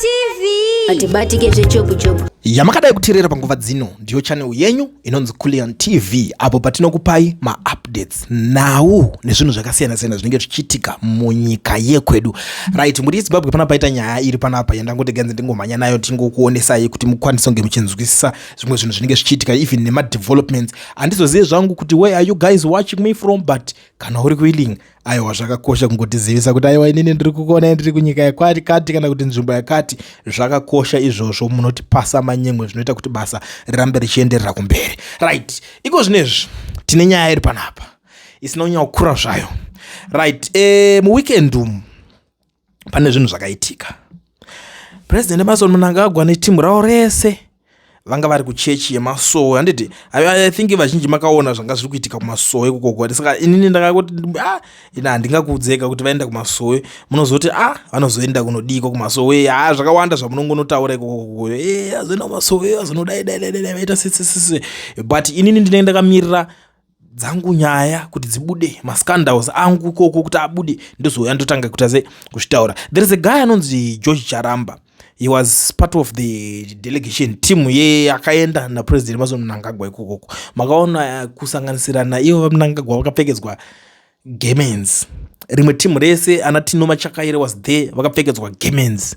TV. Atibatike zvechopu chopu. Yamakadai kuteerera panguva dzino ndiyo channel yenyu inonzi Kullian TV apo patinokupai maupdates nhau nezvinhu zvakasiyana siyana zvinenge zvichiitika munyika yekwedu. Right, muri Zimbabwe pana paita nyaya iri panapa yandangoti ganzi ndingomhanya nayo tingokuonesai kuti mukwanise kunge muchinzwisisa zvimwe zvinhu zvinenge zvichiitika even nemadevelopments. Handizozivi zvangu kuti where are you guys watching me from, but kana uri kuiling, aiwa, zvakakosha kungotizivisa kuti aiwa, inini ndiri kukuonai ndiri kunyika yakati kati kana kuti nzvimbo yakati. Zvakakosha izvozvo, munotipasa manyemwe, zvinoita kuti basa rirambe richienderera kumberi. Right, iko zvinezvi tine nyaya iri panapa isina kunyanya kukura zvayo. Right, muweekend umu pane zvinhu zvakaitika. President Emmerson Mnangagwa netimu ravo rese vanga vari kuchechi yemasowe, handiti? I think vazhinji makaona zvanga zviri kuitika kumasowe ikokoko. Saka inini ndakakuti, ah, ina handingakuudzeka kuti vaenda kumasowe, munozoti, ah, vanozoenda kunodiko kumasowe? Ha, zvakawanda zvamunongonotaura ikokoko. E, azoenda kumasowe, azonodai dai dai dai, vaita sesesese. But inini ndinenge ndakamirira dzangu nyaya kuti dzibude, mascandals angu ikoko kuti abude, ndozouya ndotanga kuita se kuzvitaura. There is a guy anonzi George Charamba. He was part of the delegation team ye akaenda naPresident Emmerson Mnangagwa ikokoko. Makaona kusanganisira ivo vaMnangagwa vakapfekedzwa garments, rimwe timu rese ana Tino Machakaire was there, vakapfekedzwa garments.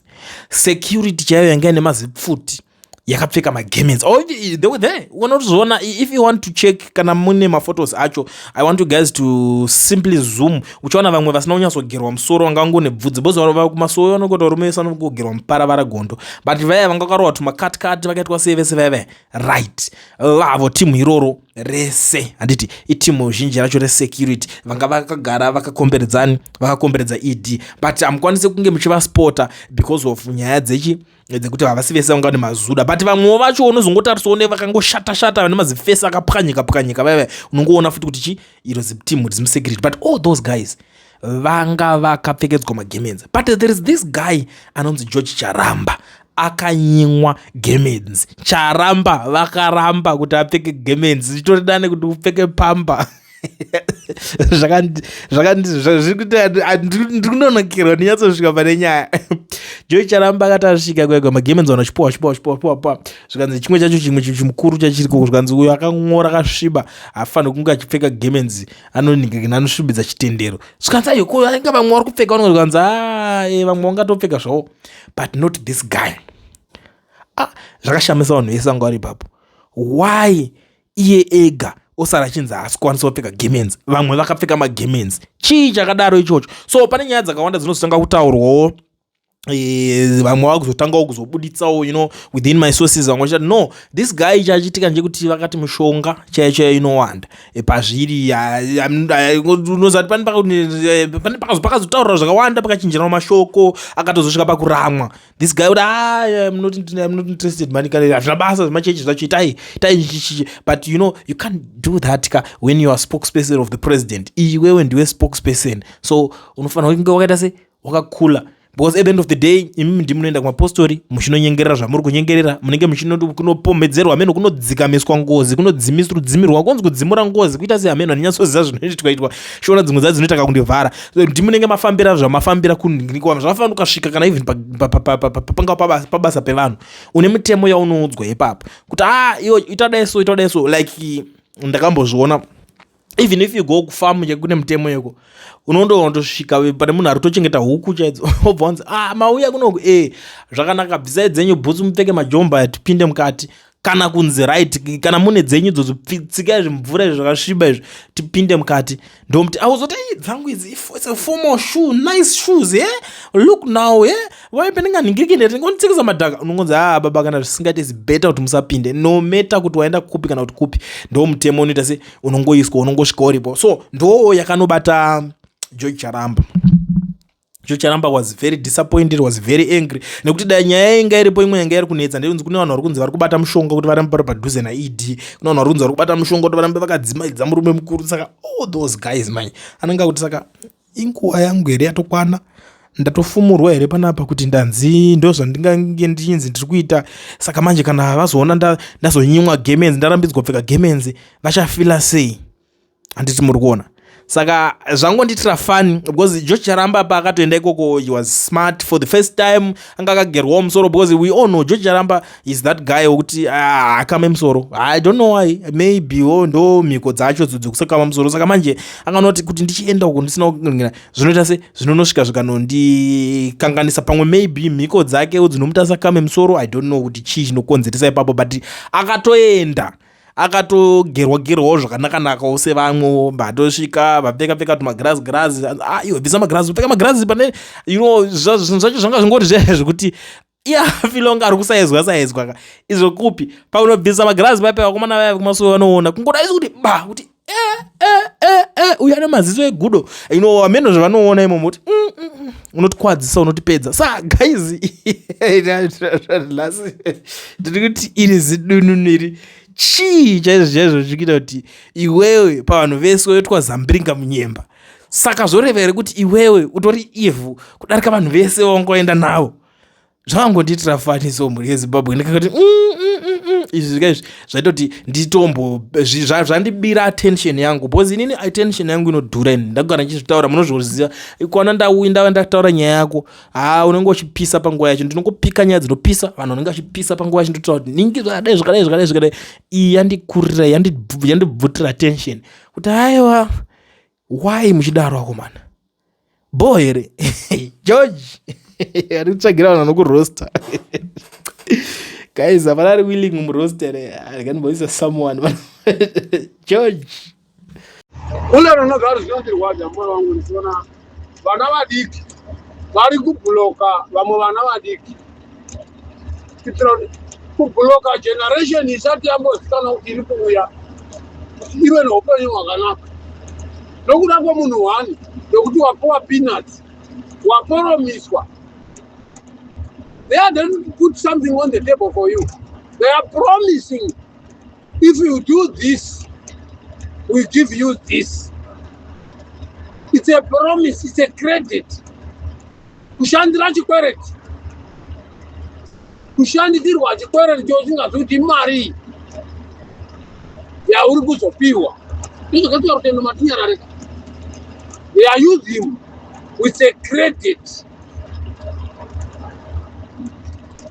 Security chaiyo yanga ine mazipfuti yakapfeka magarments. Oh, they were there. Unotozviona if you want to check kana mune maphotos acho. I want you guys to simply zoom, uchiona vamwe vasina kunyatsogerwa musoro, vanga vangone bvudzi, because kumasowe vanongoti varume vese vanongogerwa muparavara gondo, but vaya vanga vakarohwa tumakatikati, vakaitwa sei vese vaya vaya. Right, vavo timu iroro rese, handiti? Itimu zhinji racho resecurity vanga vakagara vakakomberedzani, vakakomberedza ED, but hamukwanisi kunge muchivaspota because of nyaya dzechi dzekuti havasi vese vanga vane mazuda, but vamwewo vacho unozongotarisawo nevakangoshata shata, vane mazifesi akapwanyika pwanyika vaya, unongoona futi kuti chi iro zitimu rizimusecurity. But all those guys vanga vakapfekedzwa magarments, but there is this guy anonzi George Charamba akanyimwa garments. Charamba vakaramba kuti apfeke garments, zvitori dane kuti upfeke pamba. Ndiri kunonokirwa ndinyatsosvika pane nyaya. George Charamba akati asvika kwega, magarments vanhu achipuwa, chipuwa, chipuwa, puwa, puwa. Zvikanzi chimwe chacho, chimwe chimukuru chachiriko, zvikanzi uyo akan'ora, akasviba, haafaniri kunge achipfeka garments, anoningirina, anosvibidza chitendero. Zvikanzi ayo, ko ainge vamwe vari kupfeka? Vanonge zvikanzi, a, vamwe vangatopfeka zvavo, but not this guy. Ah, zvakashamisa vanhu vese vanga vari ipapo. Why iye ega osara achinzi haasi kukwanisa kupfeka garments, vamwe vakapfeka magarments? Chii chakadaro ichocho? So pane nyaya dzakawanda dzinozotanga kutaurwawo. Vamwe vakuzotangawo kuzobuditsawo within my sources, vamwe vachati, no, this guy, chachiitika ndechekuti vakati mishonga chaiyo chaiyo inowanda pazviri. Unozati pane pakazotaurwa zvakawanda, pakachinjirana mashoko, akatozosvika pakuramwa this guy kuti, ah, I'm not interested, mani, kana hazvina basa zvemachechi zvacho, itai itai chichichi. But you can't do that ka when you are spokesperson of the president. Iwewe ndiwe spokesperson, so unofanira kunge wakaita se wakakula, because at the end of the day imimi ndimi munoenda kumapostori muchinonyengerera zvamuri kunyengerera, munenge muchinopomedzerwa hameno, kunodzikamiswa ngozi, kunodzimirwa, kunzi kudzimura ngozi, kuita se hameno, handinyatsoziva zvinoitwa itwa. Chiona dzimwe dzadzo dzinoita kakundivhara. Ndimi munenge mafambira zvamafambira kunhingirikwa, zvakafanira ukasvika kana even panga pabasa pevanhu, une mitemo yaunoudzwa ipapo kuti, a, iwo ita dai so, ita dai so. Like ndakambozviona, even if you go kufamu, kune mutemo yeko unondondosvika pane munhu ari kutochengeta huku chaidzo, obva wanzi, ah, mauya kunoku, e, zvakanaka, bvisai dzenyu bhutsu, mupfeke majomba, tipinde mukati. Kana kunzi, right, kana mune dzenyu idzodzo, tsikai zvimvura izvi zvakasviba izvi, tipinde mukati. Ndomuti auzoti, dzangu idzi, it's a formal shoe, nice shoes, yeah? Look now, yeah? Waipendinganhingirikinde tingonitsikisa madhaka. Unongonzi, ah, baba, kana zvisingaiti, is better kuti musapinde, no matter kuti waenda kupi kana kuti kupi. Ndo mutemo unoita se unongoiswa, unongosvika uripo. So ndo yakanobata George Charamba. George Charamba was very disappointed, was very angry, nekuti dai nyaya inga iripo imwe yanga iri kunetsa ndeyonzi kune vanhu vari kunzi vari kubata mushonga kuti varambe vari padhuze naED, kune vanhu vari kunzi vari kubata mushonga kuti varambe vakadzimaidza murume mukuru. Saka all those guys manye anenge akuti, saka inguva yangu here yatokwana? Ndatofumurwa here panapa kuti ndanzi ndo zvandingange ndichinzi ndiri kuita? Saka manje kana vazoona ndazonyimwa garments, ndarambidzwa kupfeka garments, vachafila sei? Handiti muri kuona? Saka zvangondiitira fun because George Charamba paakatoenda ikoko, he was smart for the first time. Anga akagerwawo musoro, because we all know George Charamba is that guy wekuti, ah, akame musoro. I don't know why, maybe wo ndo mhiko dzacho dzekusakama musoro. Saka manje anganoti kuti ndichienda uko ndisina kuningira, zvinoita se zvinonosvika zvikanondikanganisa. Pamwe maybe mhiko dzake dzinomuti asakame musoro. I don't know kuti chii chinokonzeresa ipapo, but akatoenda akatogerwa gerwawo zvakanaka-nakawo sevamwe. Vatosvika vapfeka pfeka tumagirazi girazi. Ah, iwe bvisa magirazi, pfeka magirazi pane zvinhu zvacho zvanga zvingori zve zvekuti iye afilonga ari kusaizwa saizwa ka. Izvo kupi paunobvisa magirazi paipa, vakomana vaya vekumasowe vanoona kungoda isi kuti ba kuti eh, eh, eh, eh, uyu ane maziso egudo. Ameno zvavanoona imomo kuti unotikwadzisa, unotipedza. Sa guys, lasi ndiri kuti iri zidununu iri chii chaizvo chaizvo chikuita kuti iwewe pavanhu vese woitwa zambiringa munyemba? Saka zvoreva here kuti iwewe utori ivhu kudarika vanhu vese vaungoenda navo? Zvakangondiitira faniso, mhuri yeZimbabwe. Ndikakati izvi zvika izvi zvaita kuti nditombo zvandibira attention yangu, because inini attention yangu inodhura. Ini ndagara ndichizvitaura, munozviziva. Kwana ndauya ndataura nyaya yako, ha, unenge uchipisa panguva yacho. Ndinongopika nyaya dzinopisa, vanhu vanenge vachipisa panguva yacho. Ndotaura kuti ningi zvakadai, zvakadai, zvakadai, zvakadai. Iyi yandikurira, yandibvutira attention kuti aiwa, why muchidaro akomana? Bo here George ari kutsvagira vanhu vanokurosta? Guys, hapana ari willing muroster? Ndikanimboisa someone, George. Kule runogara zvinondirwadza moyo wangu ndichiona vana vadiki vari kubhuloka vamwe vana vadiki, kuitira kuti kubhuloka generation isati yambozikanwa kuti iri kuuya kuti ive neupenyu hwakanaka nokuda kwemunhu one, nekuti wapiwa peanuts, waporomiswa. They are then put something on the table for you. They are promising, if you do this, we give you this. It's a promise, it's a credit. Kushandira chikwereti, kushanditirwa chikwereti chosingazi kuti imari yauri kuzopiwa. Izvakaitwa Rutendo Matinyarareka. They are using with a credit.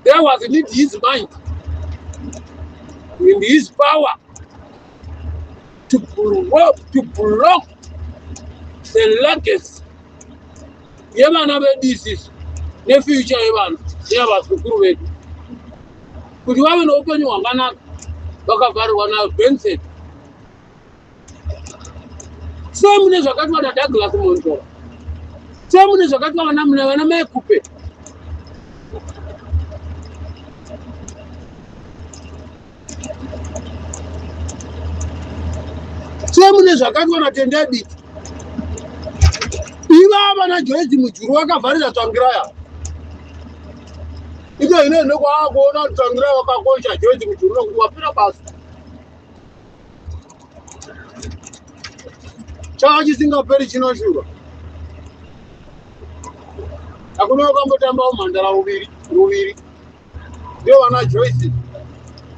There was need his mind in his power to block the legacy yevana vedu isisu nefuture yevana neyavazukuru vedu kuti vave neupenyu hwakanaka. Vakavharirwa naBenson semune zvakaitwa naDouglas Monzora, semune zvakaitwa vana Maikupe. Semune zvakaitwa naTendai Biti. Ivava naJoyce Mujuru vakavharira Tsvangirai. Ito ino ndokwaakuona kuti Tsvangirai wakakosha Joyce Mujuru nokuti wapera basa. Chava chisingaperi chinoshura. Hakuna wakambotamba umhandara ruviri ruviri. Ndiyo vana Joyce,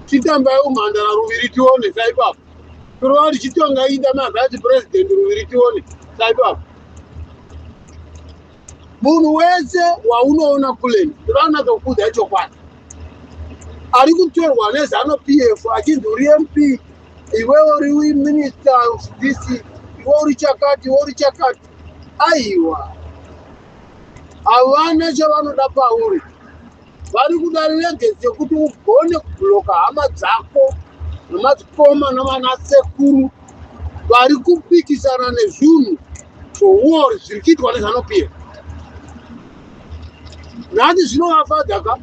chitambai umhandara ruviri tione saipapo. Kureva kuti chitonga ida mavice president ruviri tione saipapo. Munhu wese waunoona kulen, ndinoanatsokuudza chokwadi, ari kutorwa neZANU PF achinzi uri MP, iwewe uri minister of this, iwe uri chakati, iwe uri chakati, aiwa, havana chavanoda pauri. Vari kuda legacy yekuti ugone kubhuloka hama dzako namadzikoma navanasekuru vari kupikisana nezvinhu zvouori zviri kuitwa neZANU PF nhasi. Zvinovafadza ka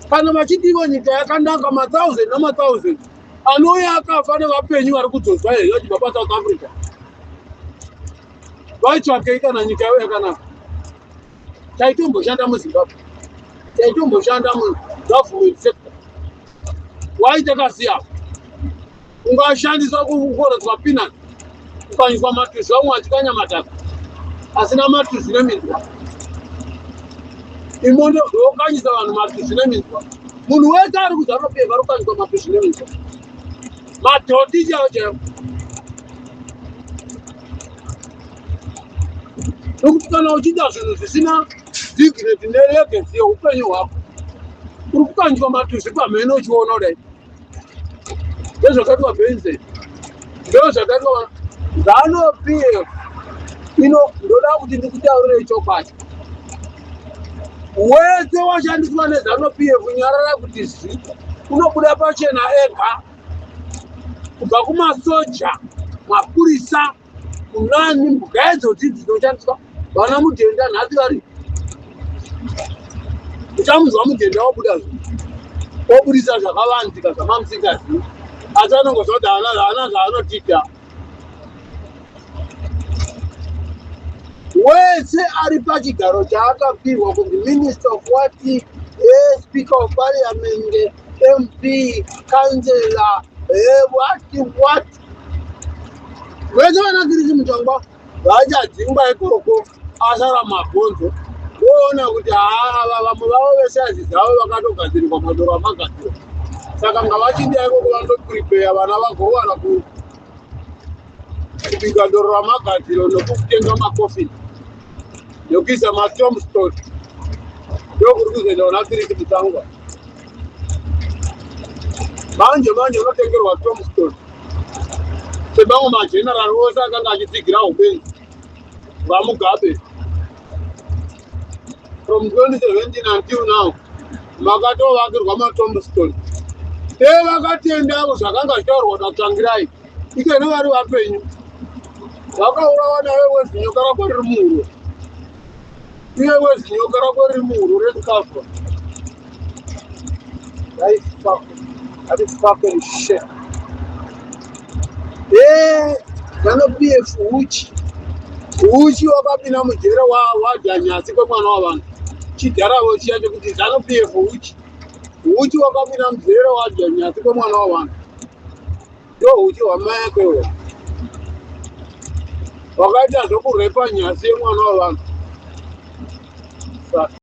kana vachiti ivo nyika yakanaka, mathousand namathousand anouya akafa nevapenyu vari kudzoswa here vachibva paSouth Africa? Vaitsvakei kana nyika yavo yakanaka? Taitomboshanda muZimbabwe, taitomboshanda mugovernment sector. Wai takasiya? Ungashandiswa kukoredzwa peanut, ukanyiswa matuzu, amwe achikanya madhaka asina matuzu neminzwa. Imondo ndokanyisa vanhu matuzu neminzwa. Munhu wese ari kuZANU PF ari kukanyiswa matuzu neminzwa, madhoti chaivo chaivo. Nokuti kana uchiita zvinhu zvisina dignity nelegacy yeupenyu hwako, uri kukanjwa matusi pamhene uchiona kudai. Ndozvakaitwa Benson, ndozvakaitwa Zanu PF ino. Ndoda kuti ndikutaurire chokwadi, wese washandiswa neZanu PF, nyarara kuti zvi unobuda pachena ega, kubva kumasoja, mapurisa, kunani mbuga idzodzi dzinoshandiswa. Vana Mudhenda nhasi vari uchamunzwa Mudhenda wabuda zvinhu, wobudisa zvakavanzika zvamamusingazivi, asi anongozva kuti haana zvaanotiita. Wese ari pachigaro chaakapihwa kunzi minister of what, speaker of parliament, MP, councillor, what what, vese vana Chris Mutsvangwa vachadzingwa ikoko, asara mabhonzo. Voona kuti haa, vamwe vavo vese azizi avo vakatogadzirirwa madoro amagadziro, saka ngavachinda ikoko vandoprepare vana vagowana kubika doro ramagadziro nekutenga makofini nekuisa matombstone. Ndokuri kuzoenda vana Chris Mutsvangwa manje manje, unotengerwa tombstone semamwe mageneral ose akanga achitsigira ubenzi vaMugabe from 2017 until now. Makatovakirwa matombstone te vakatenda avo zvakanga zvitaurwa naTsvangirai ikene vari vapenyu. Vakaurawa naye wezinyoka rako riri muhuro, iye wezinyoka rako riri muhuro rezikafa. That is fucking shit. ZANU PF uchi uchi wakapinda mujere wadya nyasi kwemwana wavanhu. Chidharavo chiya chekuti ZANU PF uchi uchi wakapinda mujere wadya nyasi kwemwana wavanhu. Ndo uchi hwamai akewo wakaita zvokurepa nyasi yemwana wavanhu.